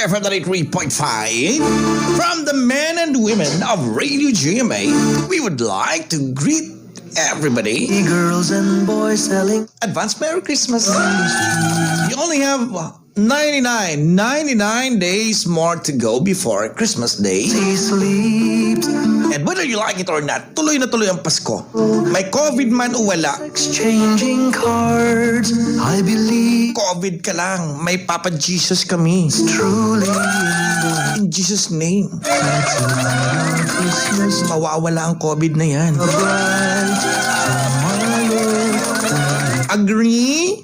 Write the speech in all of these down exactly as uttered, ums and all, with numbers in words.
F M ninety-three point five. From the men and women of Radio G M A, we would like to greet everybody. Girls and boys selling. Advance Merry Christmas. You only have ninety-nine, ninety-nine days more to go before Christmas Day. She sleeps. And whether you like it or not, tuloy na tuloy ang Pasko. May COVID man o wala. Exchanging cards, I believe. COVID ka lang, may Papa Jesus kami. Truly. In Jesus' name. Christmas. Mawawala ang COVID na yan. Agree?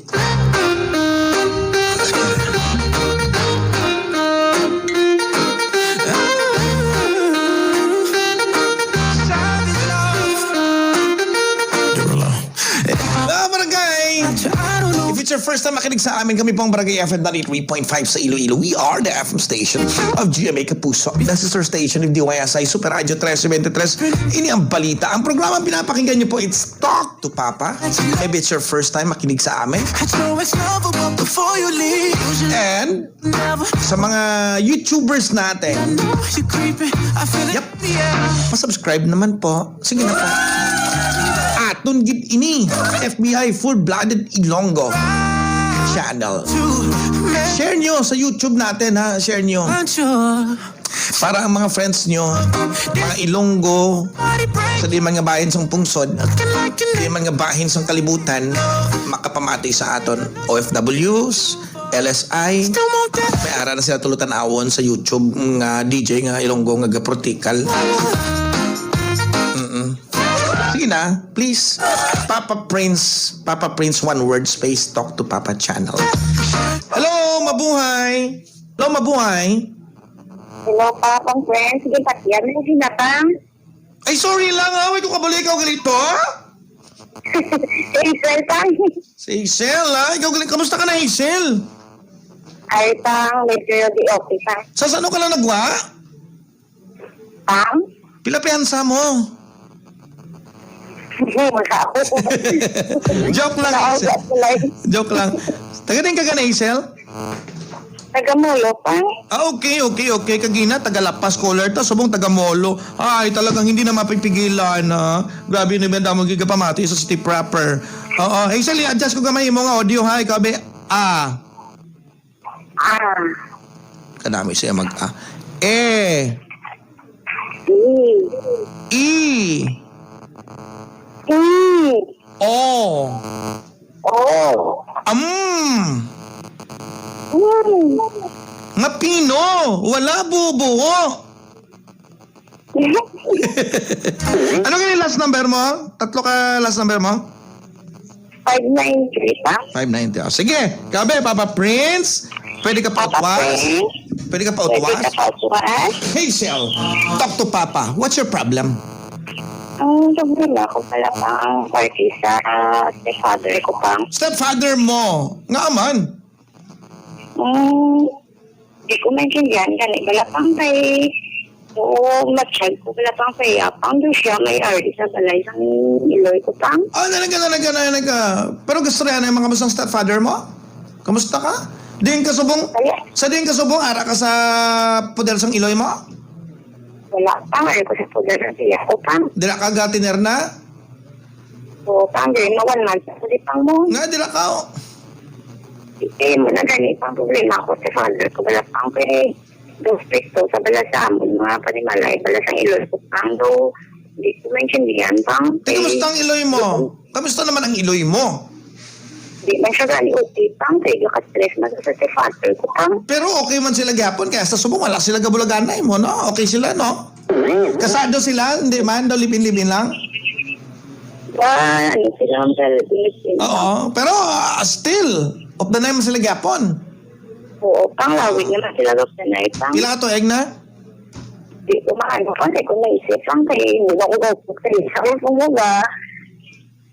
Ah, barangay! If it's your first time makinig sa amin, kami pong Barangay F M ninety-three point five sa Iloilo. We are the F M station of G M A Kapuso. The sister station of D Y S I Super Radio trese twenty-three. Ini ang balita. Ang programa ang pinapakinggan niyo po, it's Talk to Papa. Maybe it's your first time makinig sa amin. And sa mga YouTubers natin, yep, pa-subscribe naman po. Sige na po. Aton gid ini, F B I Full-Blooded Ilonggo channel. Share nyo sa YouTube natin, ha? Share nyo. Para ang mga friends nyo, mga Ilonggo, sa di man nga bahin sang pungsod, di man nga bahin sang kalibutan, makapamati sa aton. O F Ws, L S I, may ara na sila tulo tan-awon sa YouTube nga D J nga Ilonggo nga gaprotikal. Mm-mm. Sige na, please. Papa Prince, Papa Prince, one word, space, Talk to Papa channel. Hello, mabuhay! Hello, mabuhay! Hello, Papa Prince. Sige, patian mo, sinatang. Ay, sorry lang, ha. Wait, ko kabalo ikaw ganito, ha? Hazel, pang. Si Hazel, ha? Ikaw galing. Kamusta ka na, Hazel? Ay, pang, medyo di okay, pang. Sa sano ka lang nagwa? Pang? Pila piyansa mo? Wala ako. Joke lang, Hazel. Joke lang. Taga din ka gani, Hazel? Taga Molo, pang. Ah, okay, okay, okay. Kagina, taga La Paz caller ta, subong taga Molo. Ay, talagang hindi na mapipigilan, ha? Grabe na ba damo gigapamati sa city proper. Oo, Hazel, i-adjust ko gamay imo nga audio, ha? Ikaw, be, ah. Ah. Kanami siya mag, ah. E. E. E. E. O. O. Am. Mm. Nga pino, wala bubuo. Ano gani last number mo? Tatlo ka last number mo? Five nine three, pa. Five nine three. Ah, sige, kabe, Papa Prince, pwede ka pa Papa utwas? Prince. Pwede ka pa Pwede utwas? ka pa utwas? Hazel, talk to Papa. What's your problem? Ang problema ko pala, pa, ang party sa stepfather ko, pa. Stepfather mo? Nga man? Mm, di ko maintindihan gani, bala pang kay, oo, ma-check ko, bala pang kay apang do siya may ari sa balay sang iloy ko, pang. Ah, nalaga, nalaga, nalaga. Pero gusto rin, ano yung mga kamusta ang stepfather mo? Kamusta ka? Din kasubong, Kaya sa din kasubong, ara ka sa poder sang iloy mo? Wala, pang, ari ko sa poder sang iya ko, pang. Dira ka ga tinerna? Oo, pang, diri na one month na ko di pang mo. Nga, dira ka, oh. Eh, mo na gani pang problema ko sa father ko, wala pang kay do stricto sa bala sa amon mga panimalay, bala sa iloy ko pang do, di ko maintindihan pang. Te, kamusta ang iloy mo? Kamusta naman ang iloy mo? Di man siya gani okay pang, kay ka-stress man sa stepfather ko pang. Pero okay man sila gyapon, kaya sa subong wala sila gabulaganay mo, no? Okay sila, no? Kasado sila, hindi man, daw live-in, live-in lang? Ba, ano sila ang sa live-in? Oo, pero ah, still, of the nine man sila gyapon. Oo, pang lawig naman sila of the night, pang. Pila ka tuig na? Di ko maano, pang, di ko maisip, pang, kay hindi na ko gawin sa isang mga.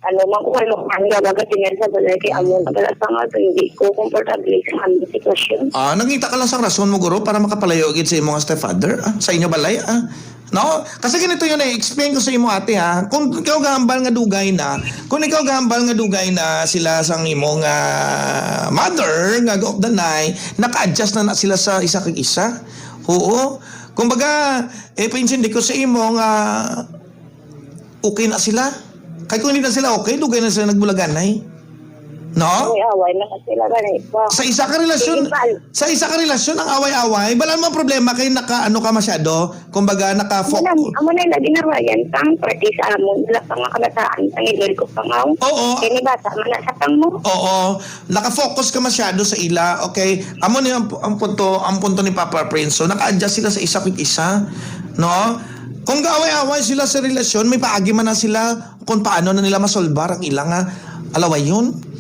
Ano man ko, ano man, gawa ka tingin sa balay kay amo na bala sa nga, so hindi ko komportable sa aming sitwasyon. Ah, nangita ka lang sang rason mo, guro, para makapalayo gid sa imo nga stepfather, ah, sa inyo balay, ah. No? Kasi ganito yun eh, explain ko sa imo, ate, ha. Kung ikaw gahambal nga dugay na, kung ikaw gahambal nga dugay na sila sang imong ah, mother nga gaupdanay, naka-adjust na na sila sa isa kag isa. Oo. Kumbaga, eh, paintindi ko sa imo nga okay na sila. Kay kung hindi na sila okay, dugay na sila nagbulaganay. No? May away na sila gani. Wa. Sa isa ka relasyon, Sige, pal. Sa isa ka relasyon, ang away-away, wala namang problema kay naka, ano ka masyado, kumbaga, naka Amo na, amo na yung lagi na yan, pang parte sa amon. Wala pa nga kabataan, ang idol ko pa nga. Oo. Kini bata, man sa pang mo. Oo, naka-focus ka masyado sa ila, okay? Amo ni ang, ang punto, ang punto ni Papa Prince. So, naka-adjust sila sa isa kag isa, no? Kung gaaway-away sila sa relasyon, may paagi man na sila kung paano na nila masolbar ang ila nga alawayon.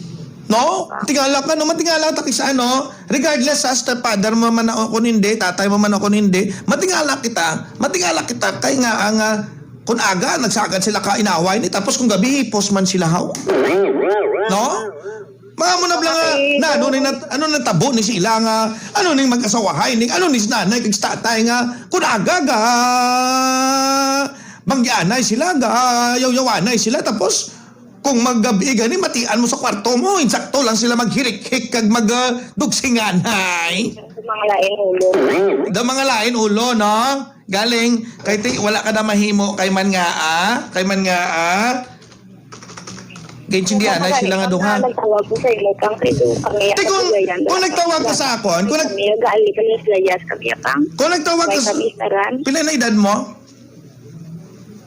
No? Tingala ka, no? Matingala ta kisa, no? Regardless sa stepfather mo man ako kung hindi, tatay mo man ako kung hindi, matingala kita, matingala kita kay nga ang ah, kung aga nagsagad sila ka inaway ni, tapos kung gabi hipos man sila, haw. No? Mga mo na bala nga, na, ano ni nat- ano nang tabo ni sila nga, ano ning mag-asawahay ni, ano ni si nanay kag si tatay nga, kung aga ga banggianay sila, ga yaw-yawanay sila, tapos kung maggabi gani, matian mo sa kwarto mo, insakto lang sila maghirik-hik kag mag ah, dugsinganay. Sa mga lain ulo. Da mga lain ulo, no? Galing, kay ti, wala ka na mahimo, kay man nga, ah, kay man nga, ah. Gaintindihan na sila nga duha. Nagtawag ko sa imo, kang kay do kami. Te, kung, kung nagtawag ka sa akon, kung nag- Kami, gaali kami sa layas, kami, pang. Kung nagtawag ka sa, Kami, saran. Pila na edad mo?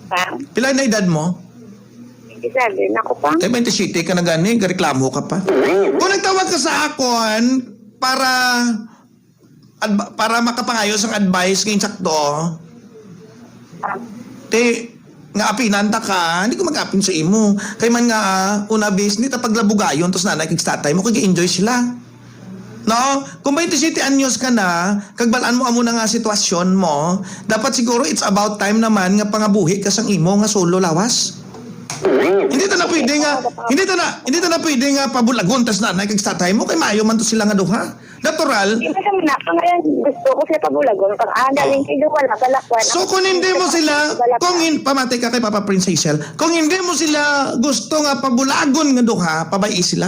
Pang. Pila na edad mo? Hindi sabi, nako, pang. Kay twenty-seven ka na gani, gareklamo ka pa. Kung nagtawag ka sa akon para adv- para makapangayo sang advice nga insakto, te, nga apinan ta ka, hindi ko mag-apin sa imo. Kay man nga, ah, una bis, hindi ta paglabugayon tos nanay kag tatay mo, kay enjoy sila. No? Kung twenty-seven anyos ka na, kag balaan mo amo na nga sitwasyon mo, dapat siguro it's about time naman nga pangabuhi ka sang imo nga solo lawas. Hindi ta na pwede nga, hindi ta na, hindi ta na pwede nga pabulagon tas nanay kag tatay mo kay maayo man to sila nga duha. Natural. Di ba naman na, pangalan, gusto ko siya pabulagon, pang ah, galing kay Duwala, palakwan. So kung hindi mo sila, kung hin, pamati ka kay Papa Prince Hazel, kung hindi mo sila gusto nga pabulagon nga duha, pabay-i sila.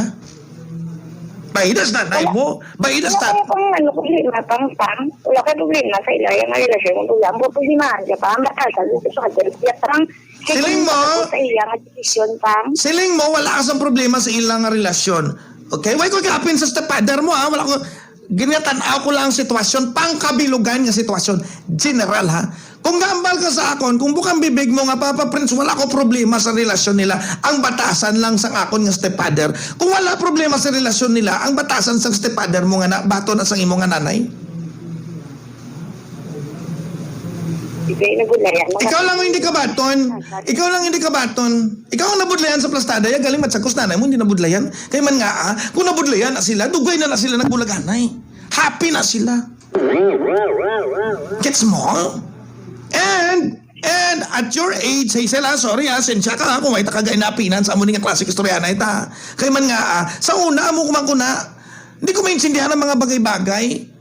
Baidas nanay mo, baidas Wala tatay. Kaya pang ano, problema, pang, pang. Wala kay problema sa ila, yung relasyon, kung wala mo problema, siya pang, baka sa gusto sa kanya, siya pang, Siling mo? Sa iya nga desisyon, pang. Siling mo, wala ka sang problema sa ilang nga relasyon. Okay? Why ko gapin sa stepfather mo, ha? Wala ko, ginatan-aw ko lang ang sitwasyon, pangkabilugan nga sitwasyon. General, ha? Kung gambal ka sa akon, kung bukang bibig mo nga, "Papa Prince, wala ko problema sa relasyon nila. Ang batasan lang sang akon nga stepfather." Kung wala problema sa relasyon nila, ang batasan sang stepfather mo nga na, bato na sang imo nga nanay. Sige, nagulayan. Ikaw lang ang hindi kabaton. Ikaw lang hindi kabaton. Ikaw ang nabudlayan sa plastada, ya galing matsakos nanay mo, hindi nabudlayan. Kay man nga, ah, kung nabudlayan na sila, dugay na na sila nagbulaganay. Happy na sila. Gets mo? And, and at your age, Hazel, ah, sorry, ah, sensya ka, ah, kung may ta kagay napinan sa amo ni nga klase istorya na ita. Kay man nga, ah, sa una, amo ko man ko na, hindi ko maintindihan ang mga bagay-bagay.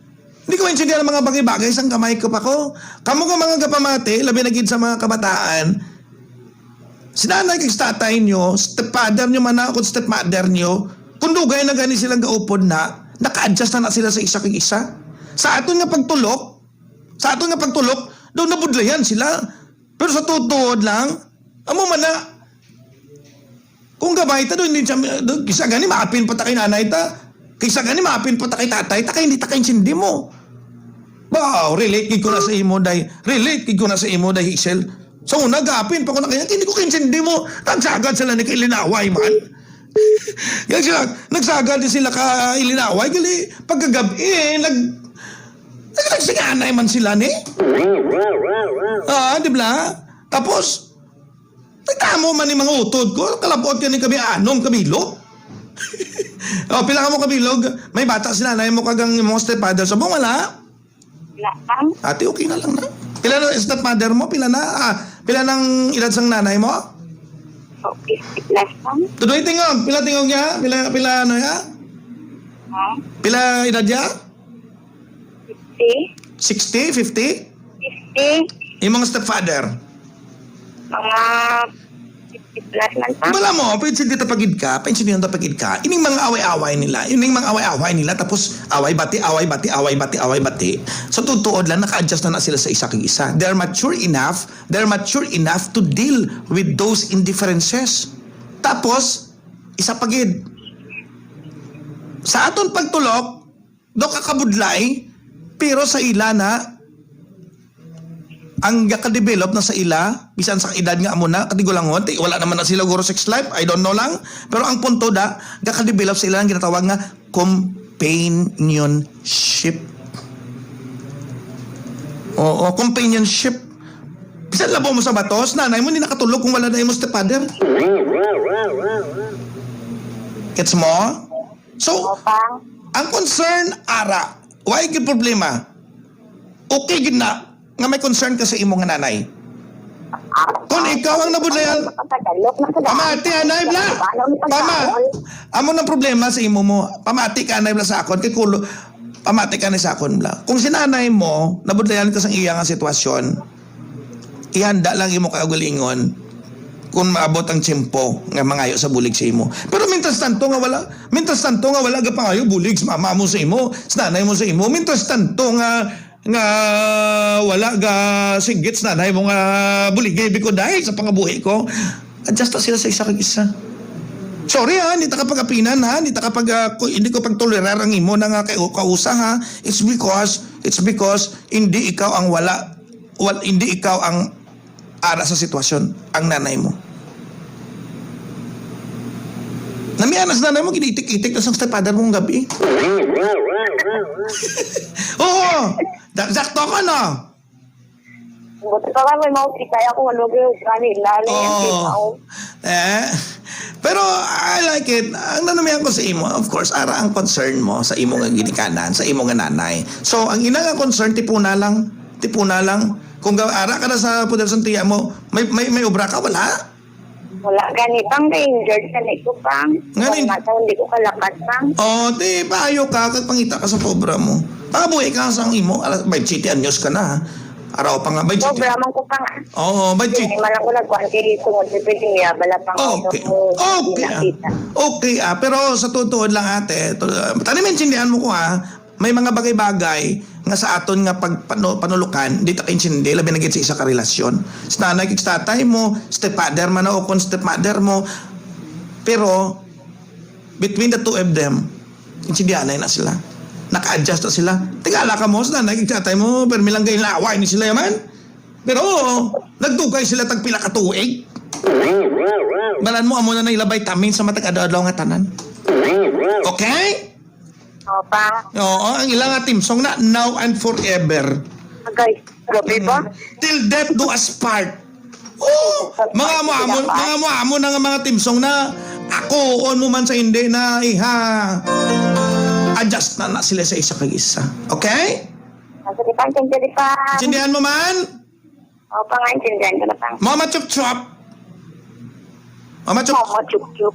Hindi ko maintindihan ang mga bagay-bagay sang gamay ko pa ko. Kamo nga mga gapamati, labi na gid sa mga kabataan, si nanay kag si tatay nyo, stepfather nyo man na, kung stepmother nyo, kung dugay na gani silang gaupod na, naka-adjust na na sila sa isa kag isa. Sa aton nga pagtulok, sa aton nga pagtulok, daw nabudlayan sila. Pero sa tuod-tuod lang, amo man na, kung gamay ta, do, hindi siya, do, kisa gani, maapin pa ta kay nanay ta. Kisa gani, maapin pa ta kay tatay ta, kay hindi ta kaintindi mo. Wow, relate gid ko na sa imo, day. Relate gid ko na sa imo, day, Hazel. Sa una, gapin pa ko na kaya, hindi ko kaintindi mo. Nagsagad sila ni kay Ilinaway man. Kaya sila, nagsagad din sila ka Ilinaway, gali, pagkagabi, eh, nag, nag, nagsinganay man sila, ni? Ah, di ba? Tapos, nagtamo man ni mga utod ko, kalabot ka ni kami anong kabilog. O, pila ka mo kabilog? May bata si nanay mo kag ang imong stepfather. Sa wala? Wala, pang. Ate, okay na lang na. Pila na stepmother mo? Pila na? Ah, pila nang edad sang nanay mo? Okay, plus, pang. Tudoy tingog. Pila tingog niya? Pila, pila ano niya? Pang. Pila edad niya? Fifty. Sixty? Fifty? Fifty. Imong stepfather? Mga fifty plus man pa. Wala mo, paintindihan ta pagid ka, paintindihan ta pagid ka. Ining mga away-away nila, ining mga away-away nila, tapos away bati, away bati, away bati, away bati. So, tutuod lang, naka-adjust na na sila sa isa kag isa. They're mature enough, they're mature enough to deal with those indifferences. Tapos, isa pagid. Sa aton pagtulok, do ka kabudlay, pero sa ila na, ang gaka-develop na sa ila, bisan sa edad nga amo na, katigulangon, ti, wala naman na sila guro sex life, I don't know lang. Pero ang punto da, gaka-develop sa ila ang ginatawag nga companionship. Oo, companionship. Bisan labo mo sa batos, nanay mo, hindi nakatulog kung wala na imo stepfather. Gets mo? So, Opa. Ang concern, ara, why gyud problema? Okay gid na nga may concern ka sa imo nga nanay. Kung ikaw ang nabudlayan, pamati, anay, bla. Pama, amo nang problema sa imo mo. Pamati ka, anay, bla, sa akon. Kay kulo, pamati ka ni sa akon, bla. Kung si nanay mo, nabudlayan ka sa iya nga sitwasyon, ihanda lang imo kaugalingon kung maabot ang tiyempo nga mangayo sa bulig sa imo. Pero mientras tanto nga wala, mientras tanto nga wala gapangayo bulig sa mama mo sa imo, sa nanay mo sa imo, mientras tanto nga, nga wala ga singgit sa nanay mo nga buligi biko dahil sa pangabuhi ko, adjust ta sila sa isa kag isa. Sorry ha, hindi ta kapag-apinan ha, hindi ta kapag, ah, ku-, hindi ko pagtolerar ang imo na nga kay kausa ha. It's because, it's because hindi ikaw ang wala, wal-, hindi ikaw ang ara sa sitwasyon ang nanay mo. Namianas nanay mo, ginitik-itik na sang stepfather mong gabi. Oo, da-, sakto ka na. Buti pa nga may maupit kaya kung ano, gano'n, lalo yung Oo. Tao. Eh, pero I like it. Ang nanamihan ko sa imo, of course, ara ang concern mo sa imo nga ginikanan, sa imo nga nanay. So, ang ina nga concern, tipuna lang. Tipuna lang. Kung ga-, ara ka na sa poder sang tiya mo, may, may, may obra ka, wala? Wala gani, pang injured ka na ito, pang. Ngani? Kung mata, hindi ko kalakat, pang. Oh, di, paayo ka, kag pangita ka sa obra mo. Pangabuhi ka sa imo, alas, baynte siyete anyos ka na, ha? Araw pa nga, baynte siyete. Sobra man ko, pang. Oo, baynte siyete. Hindi man ako nagkuhan kay tungod sa pandemya, bala, pang. Okay. Okay, ah. Okay, ah. Pero sa totoo lang, ate, to, ah, tani, maintindihan mo ko, ah. May mga bagay-bagay nga sa aton nga pag-, panu-, panulukan, di ta kaintindi, labi na gid sa isa ka relasyon. Sa nanay kag sa tatay mo, stepfather man o kon stepmother mo, pero between the two of them, intindihanay na sila. Naka-adjust na sila. Tingala ka mo, sa nanay kag tatay mo, pero milanggay na away ni sila yaman. Pero, nagdugay sila tag pila ka tuig. Balan mo, amo na na ila vitamin sa matag adlaw-adlaw nga tanan. Okay? Opa. Oo, ang ilang nga theme song na Now and Forever. Agay, grabe ba? Mm. Till death do us part. Oh, mga amo-amo, mga amo-amo na nga mga theme song na ako, on mo man sa hindi na iha. Adjust na na sila sa isa kag isa. Okay? Ah, sige, pang, thank you, di pa. Intindihan mo man? Opa, nga, intindihan ko na, pang. Mama Chup Chup. Mama Chup. Mama Chup Chup.